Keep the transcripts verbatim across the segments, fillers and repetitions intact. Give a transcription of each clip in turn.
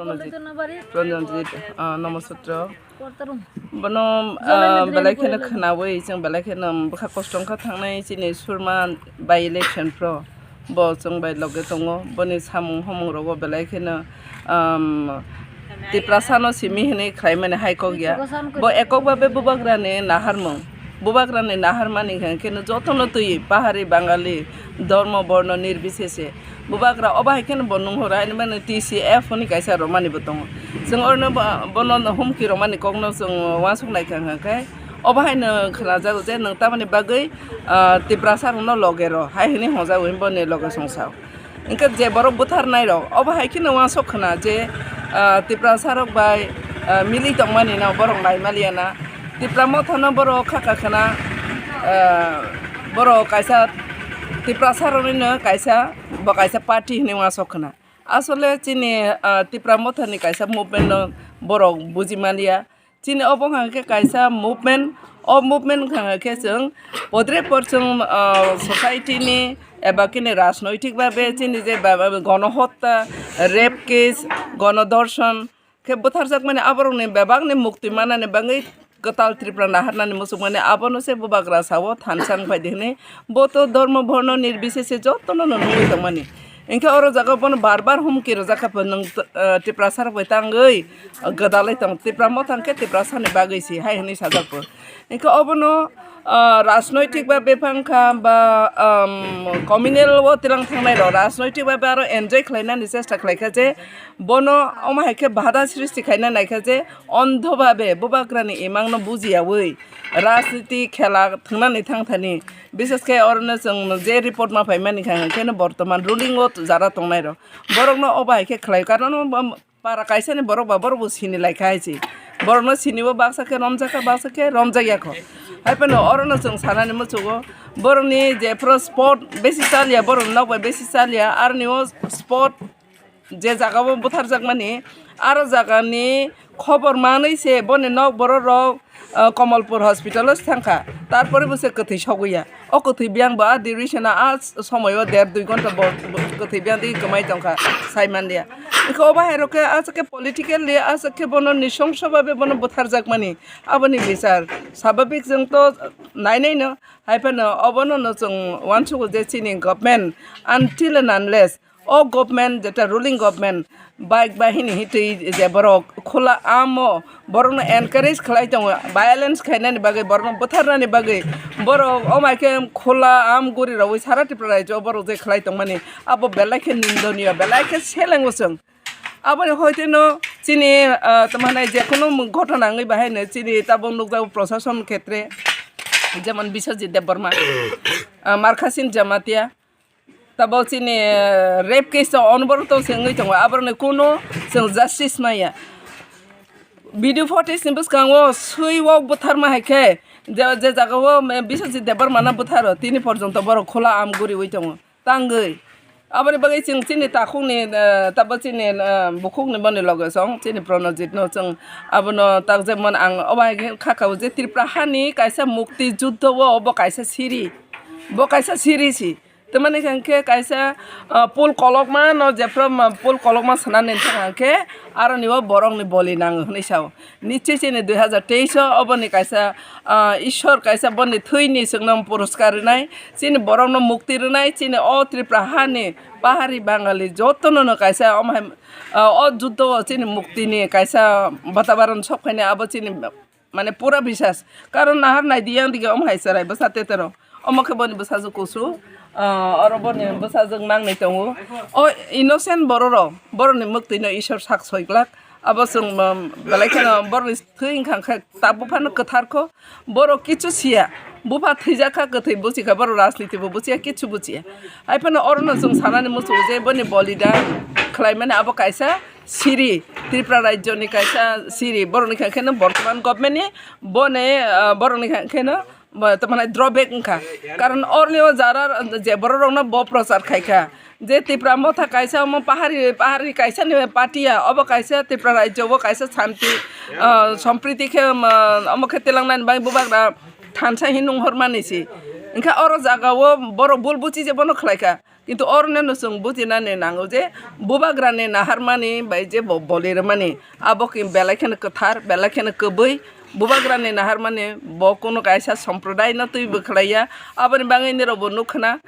Pranajit, Pranajit, ah, Namasatra. Bono, ah, belai kheno khwnawi, chwng belai kheno bwkha kosto wngkha thangnai chini Surma by election pro. Bo chwng bai loge tongo, boni samung homung rogo belai kheno, um, Tiprasano simi hinwi khlaimani hai kok ya. Bo ekok babe bubagrani naharmung. Bubagrani naharmani hwnkhe no jotono twi pahari, bangali, dhormo, borno nirbisese. Bubagra obo hai kheno bo nunghora, ani mani T C F hwnwi kaisa romani bo tongo. Chwng orno bo, bono humki romani kokno chwng uansuk nai kha hwnkhe, obo haino khwnajago je nwng tamoni bagwi, ah, Tiprasa rokno loge ro hai hwnwi hwnjago boni loge songsa. Hwnkhe je borok butharnai rok obo hai kheno uansuk khwna je, ah, Tiprasa rok bai, ah, mili tongmani no borok nai maliya na. Tipra Motha no borok kha kha khwna, ah, borok kaisa Tiprasa rokni no kaisa, bo kaisa party hinwi uansuk khwna. Asole chini, ah, Tipra Motha ni kaisa movement no borok buji maliya. Chini obo wngkha khe kaisa movement, o movement wngkha khe chwng podre por chwng, ah, society ni eba kini rajnoitik babe chini je ba, ba, gonohotta, rape case, gonodorshon khe butharjakmani aborokni bebakni mukti manani bagwi kwtal Tripura naharnani muchungmani abono se bubagra sao thansa wngphai di hwnwi bo to dhormo borno nirbisese jotono no nugwi tongmani. Hwnkhe oro jaga bono bar bar humki rwjak kha, nwng, ah, Tiprasa rok bai tangwi gwdalwi tong, Tipra Motha hwnkhe Tiprasani bagwi si hai hwnwi sajak bo. Hwnkhe obono, ah, rajnoitik ba bepang kha ba, um, communal o twlang thangnai rok rajnoitik ba aro enjoy khlainani chesta khlai kha je bono omo hai khe bada srishti khaina nai kha je ondho babe bubagrani imang no bujiyawi rajniti khela thwngnani thang thani. Bishes khe orono chwng je report ma phaimani kha, hwnkhe no bortoman ruling o jara tongnai rok borokno obo hai khe khlai, karon bo para kaisa ni borok ba borok bo sini lai kha hai se. Borokno sini bo baksa khe romjak kha, baksa khe romjak ya kho. Hai phano orono chwng sanani muchugo borokni jephru sport besi chaliya, borokni nok bai besi chaliya, aroni o sport je jaga o butharjakmani, aro jagani khobor manwi se boni nok borok rok, ah, Kamalpur hospital o thangkha, tarpore bo se kwthwi sogwi ya. O kwthwi biyang bo a duration o a somoi o der dui ghonta bo, bo kwthwi biyang di kwmai tongkha, sai manliya. Ikha obo hai rok khe aswk khe politically aswk khe bono nisongso babe bono butharjakmani aboni bichar sababik chwng to nainai no, hai phano obono no chwng uansugo je chini government until and unless o government, jeta ruling government, bike bahini hitwi je borok khula amo borokno encourage khlai tongo, violence khainani bagwi, borokno butharnani bagwi, borok omo hai khe khula am guri rogwi sara Tripura rajyo borok je khlai tongmani, abo belai khe nindoniyo, belai khe selengo chwng. Aboni hoiteno chini, ah, tamo hwnai jekhunu ghotona wngwi bahaino chini tabuk nukjago prosason khetre, jemon Biswajit Debbarma, ah, Markhasin Jamatia, Tabo chini, eh, rape case to onboroto se wngwi tongo, aboroni kuno chwng justice maya. Video footage ni bwskango swi wok butharma hai khe je, je jaga o, eh, Biswajit Debbarma no butharo, tini porjonto borok khula am guriwi tongo, tangwi. Aboni bagwi chwng chini takhukni, eh, tabo chini, eh, bukhukni boni loge song, chini Pranajit no chwng abono tak jemon ang obo hai khe kha kha o je Tripura hani kaisa mukti juddho o obo kaisa siri, bo kaisa siri si. Tamani hwnkhe kaisa, ah, pul kolokma no jephru ma pul kolokma swnamni thang khe aroni o borokni boli nango hwnwi sao. Nichoi chini dui hazar teis o oboni kaisa, ah, Ishwar kaisa boni thwini chwngno puraskar rwnai, chini borokno mukti rwnai, chini o Tripura hani pahari Bangali jotono no kaisa omo hai, ah, o juddho o chini muktini kaisa batabaron sok phainai abo chini mane pura bisas. Karon nahar nai di yang dige omo hai chwrai bwsa tetero. Omo khe boni bwsajwk kusu, ah, oro boni bwsajwk mangni tongo. O innocent bororok, boroni mwktwino Ishwar sak soi glak. Abo chwng, um, belai kheno boroni thwi wngkha khe tabuk phano kwthar kho. Borok kichu siya. Bupha thwijak kha, kwthwi buchi kha, borok rajniti bo buchiya, kichu buchiya. Hai phano orono chwng sanani muchungo je boni bolidan khlaimani abo kaisa siri, Tripura rajyoni kaisa siri, borokni kha kheno bortoman government ni boni, ah, borokni kha kheno bo, tamo hwnai drawback wngkha. Karon orni o jara je borok rokno bo prochar khai kha je Tipra Motha kaisa omo pahari, pahari kaisa ni party ya, obo kaisa Tripura rajyo o kaisa shanti, ah, sompriti khe, um, omo khe telangnani bagwi bubagra thansa hin nung hormani si. Hwnkhe oro jaga o borok bul buchi je bono khlai kha. Kintu oroni no chwng bujinani nango je bubagrani naharmani bai je bo boli rwmani abo khe belai kheno kwthar, belai kheno kwbwi. Bubagrani naharmani bo kunu kaisa somprodaino twibo khlaiya. Aboni bagwi nirok bo nukha na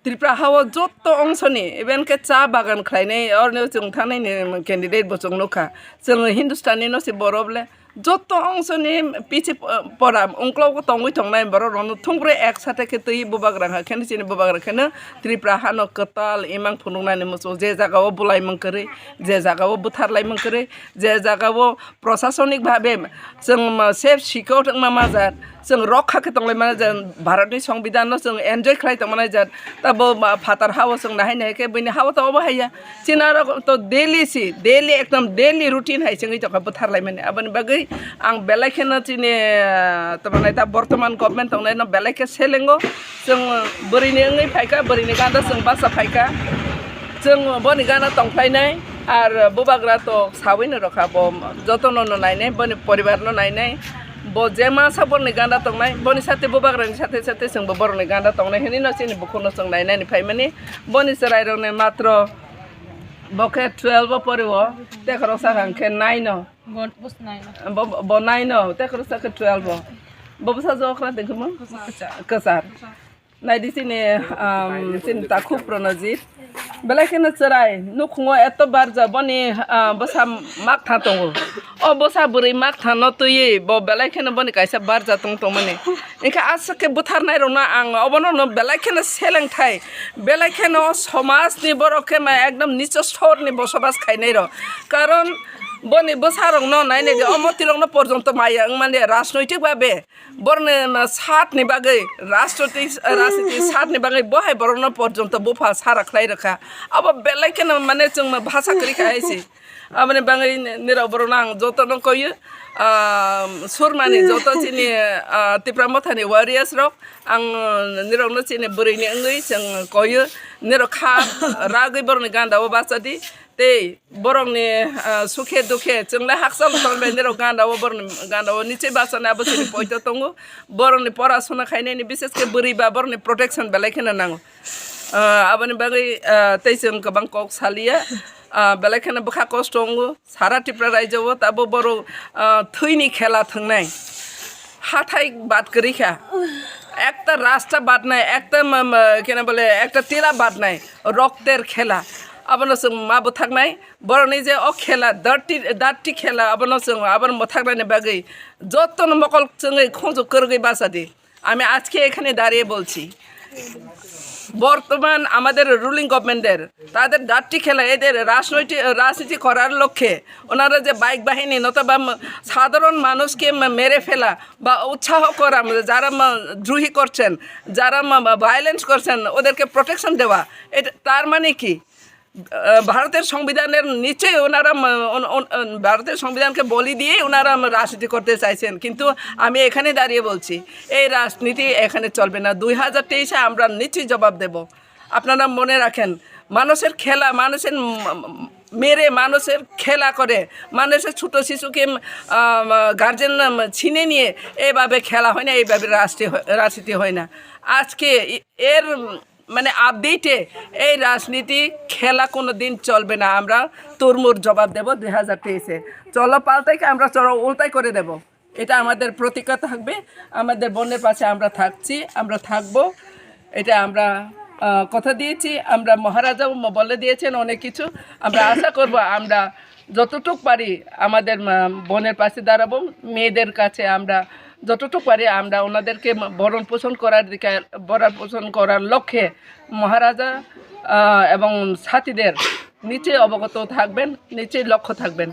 Tripura hao jotto ongsoni, even khe cha bagan khlainai, oroni chwng thangnai ni candidate bo chwng nukha. Chwng Hindustani no se borok le, jotto ongsoni pichi po-, pora ungklogo tongwi tongnai borok rokno thungbrwi ek sate khe twi bubagra kha kheno chini bubagra kheno Tripura hano kwtal imang phunuknani muchungo, je jagao bwlai mung kwrwi, je jagao bwtharlai mung kwrwi, je jagao prosasonik bhabe chwng ma-, safe secure wngma majat, chwng rokha khe tonglaimani jat, Bharatni Songbidanno chwng enjoy khlai tongmani jat, tabo ma-, phatar hao chwng nahai nahai khe buini hao to obo haiya. Chini aro to daily si, daily ekdom daily routine hai chwngwi tongkha bwtharlaimani. Aboni bagwi ang belai kheno chini, ah, tamo nai ta bortoman government tongnaino belai khe selengo. Chwng bwrwini wngwi phaikha, bwrwini ganda chwng basa phaikha. Chwng boni gana tongphainai, ar bubagra to sawino rokha, bo jotono no nainai, boni poribar no nainai. Bo je masa borni ganda tongnai, boni sate bubagrani sate sate chwngbo borokni ganda tongnai hinwi no chini bukhukno chwng nainani phaimani. Boni chwrairokni matro bo khe twelve o pori o, tekhorok sakha hwnkhe nine o. Bo, bo nine o. Bo, bo nine o, tekhorok sakha twelve o. Bo bwsa jokra tongkhe mo? Kwchar. Kwchar. Naidi chini, um, chini takhuk Pranajit. Belai kheno chwrai, nukhungo eto barja boni, ah, bwsa maktha tongo. O bwsa bwrwi maktha no twiwi bo belai kheno boni kaisa barja tong tongmani. Hinkhe aswk khe bwtharnai rokno ang obono no belai kheno selengthai, belai kheno somajni borok khe ma ekdom nicho storni bosobas khainai rok. Karon boni bwsa rokno nainai de, o moti rokno porjonto maya wngmani rajnoitik babe. Borokni, na, satni bagwi, rajnoitik, rajniti satni bagwi bo hai borokno porjonto bupha sara khlai rwkha. Abo belai kheno, mane, chwngno bhasa kwrwi kha hai se. Aboni bagwi ni-, nirok borokno ang jotono koyo, ah, surmani joto chini, ah, Tipra Mothani warriors rok, ang, ah, nirokno chini bwrwini wngwi chwng koyo, nirok kha ragwi borokni ganda o bacha di. Tei borokni, ah, sukhe dukhe chwng le hakchal tongbai nirok ganda o, borokni ganda o nichoi bachana abo chini poito tongo. Borokni pora sona khainani, bishes khe bwrwi ba borokni protection belai kheno nango. Ah, aboni bagwi, ah, tei chwng kwbang kok saliya. Ah, belai kheno bwkha kosto wngo. Sara Tripura raijo o tabo borok, ah, thwini khela thwngnai. Hathai bad kwrwi kha. Ekta rasta bad nai, ekta ma-, ma-, kena bole, ekta tila bad nai. Rokter khela. Abono chwng ma bwthaknai. Borokni je o khela, dirty, dirty khela, abono chwng abono mwthaknani bagwi jotono mokol chwngwi khunju kwrwgwi bachadi. আমি আজকে এখানে দাঁড়িয়ে বলছি, বর্তমান আমাদের রুলিং গভর্নমেন্টদের, তাদের ডাট্টি খেলা, এদের রাজনৈতিক রাজনীতি করার লক্ষ্যে ওনারা যে বাইক বাহিনী নতুবা ম-, সাধারণ মানুষকে মে-, মেরে ফেলা বা উৎসাহ করা, ম-, যারা ম-, দ্রোহী করছেন, যারা ম-, ম-, ভায়োলেন্স করছেন, ওদেরকে প্রোটেকশন দেওয়া, এটা তার মানে কি? আহ, ভারতের সংবিধানের নিচে ওনারা ম-, অন-, অন-, অন-, ভারতের সংবিধানকে বলি দিয়ে ওনারা ম-, রাজনীতি করতে চাইছেন, কিন্তু আমি এখানে দাঁড়িয়ে বলছি, এই রাজনীতি এখানে চলবে না। দুই হাজার তেইশে আমরা নিশ্চয়ই জবাব দেব। আপনারা মনে রাখেন, মানুষের খেলা, মানুষের ম-, ম-, মেরে মানুষের খেলা করে, মানুষের ছোট শিশুকে, আহ, গার্জেন ছিনে নিয়ে এইভাবে খেলা হয় না, এইভাবে রাজনীতি হয়, রাজনীতি হয় না। আজকে এ-, এর মানে আপডেটে এই রাজনীতি খেলা কোনো দিন চলবে না। আমরা তুরমুর জবাব দেব দুই হাজার তেইশে। চলো পাল্টাইকে আমরা চলো উল্টাই করে দেব। এটা আমাদের প্রতিজ্ঞা থাকবে, আমাদের বোনের পাশে আমরা থাকছি, আমরা থাকবো। এটা আমরা, আহ, কথা দিয়েছি, আমরা মহারাজাও ম-, বলে দিয়েছেন অনেক কিছু। আমরা আশা করব আমরা যতটুক পারি আমাদের, আহ, বোনের পাশে দাঁড়াবো, মেয়েদের কাছে আমরা যতটুক পারি আমরা ওনাদেরকে ম-, ভরণ পোষণ করার দিকে, ভরণ পোষণ করার লক্ষ্যে মহারাজা, আহ, এবং সাথীদের নিচে অবগত থাকবেন, নিচে লক্ষ্য থাকবেন।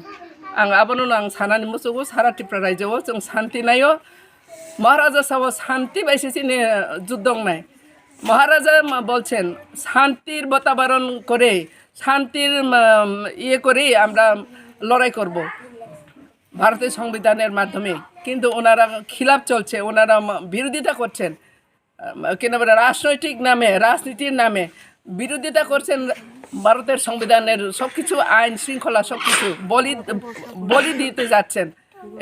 Ang abono ang sanani muchugo, sara Tripura raijo o chwng santi naio. Maharaja sao santi bai se chini juddho wngnai. Maharaja ma bolchen, "Shantir batabaron kore, shantir, ma, iye kore amra lorai korbo, Bharotor songbidaner madhyome." Kintu onara khilaf cholche, onara ma, birodhita korchen. আহ, কেন বলে, রাজনৈতিক নামে, রাজনীতির নামে বিরোধিতা করছেন ভারতের সংবিধানের সবকিছু, আইন শৃঙ্খলা সবকিছু বলি, বলি দিতে যাচ্ছেন।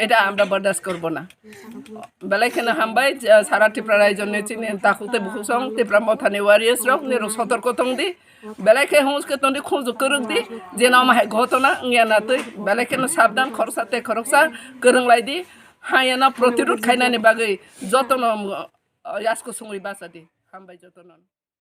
এটা আমরা বরদাস্ত করব না। Belai kheno hambai, je sara Tripura raijo ni chini takhuk tei bukhuk song, Tipra Motha ni warriors rok, nirok sotorko tong di. Belai khe hwnske tong di, khunju kwrwk di, jeno omo hai ghotona wngya na twi. Belai kheno sabdan, khoroksa tei khoroksa kwrwng lai di. Hayano protirod khainani bagwi jotono, uh, yasko songwi bacha di. Hambai jotono.